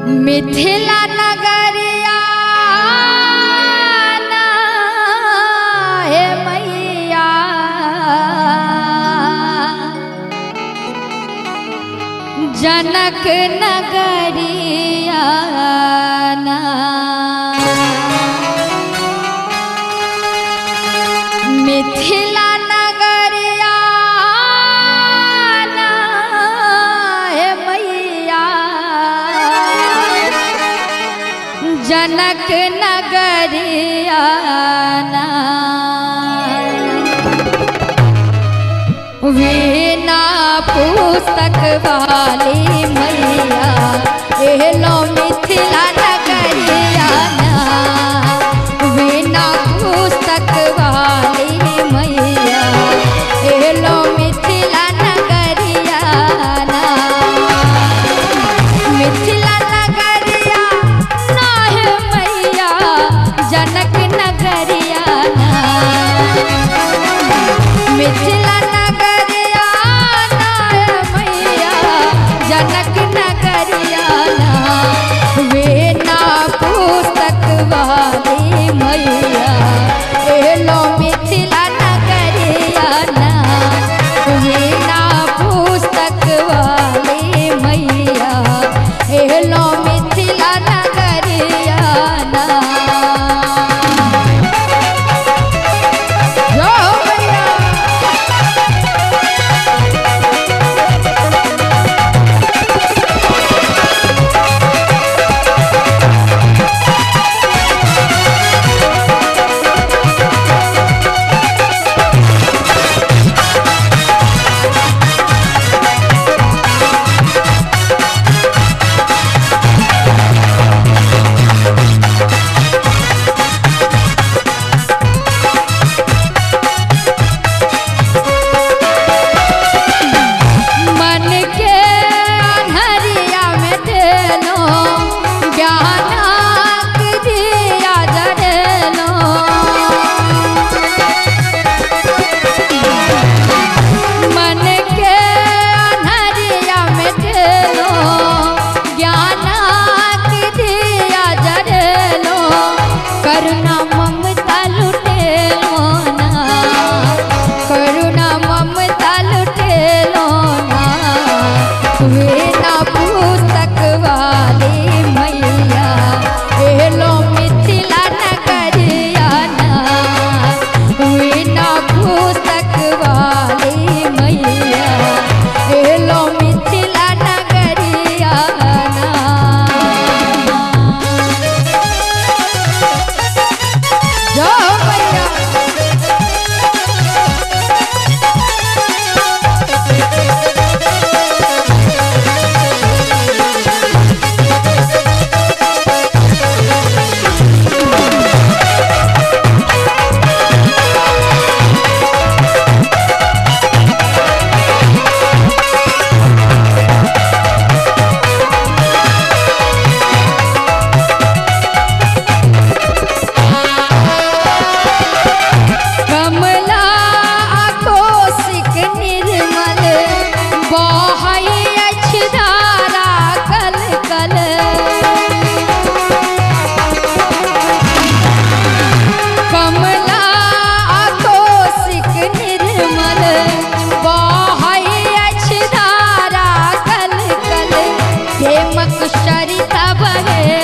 मिथिला नगरिया ना हे मैया, जनक नगरिया ना। मिथिला नगरिया ना हे मैया, जनक नगरिया ना। वीणा पुस्तक वाली मैया एलो मिथिला नगरिया ना। वीणा पुस्तक वाली मैया एलो मिथिला नगरिया ना। मिथिला नगरिया ना हे मैया, जनक नगरिया ना। मिथिला नगरिया ना हे मैया, जनक नगरिया ना। वीणा पुस्तक वाली मैया एलो मिथिला नगरिया ना। वीणा पुस्तक वाली मैया एलो मिथिला नगरिया ना। करुणा ममता लुटेलो ना, करुणा ममता लुटेलो ना। वीणा पुस्तक वाली मैया एलो मिथिला नगरिया ना। वीणा पुस्तक वाली मैया एलो मिथिला नगरिया ना। सरिता बहेलो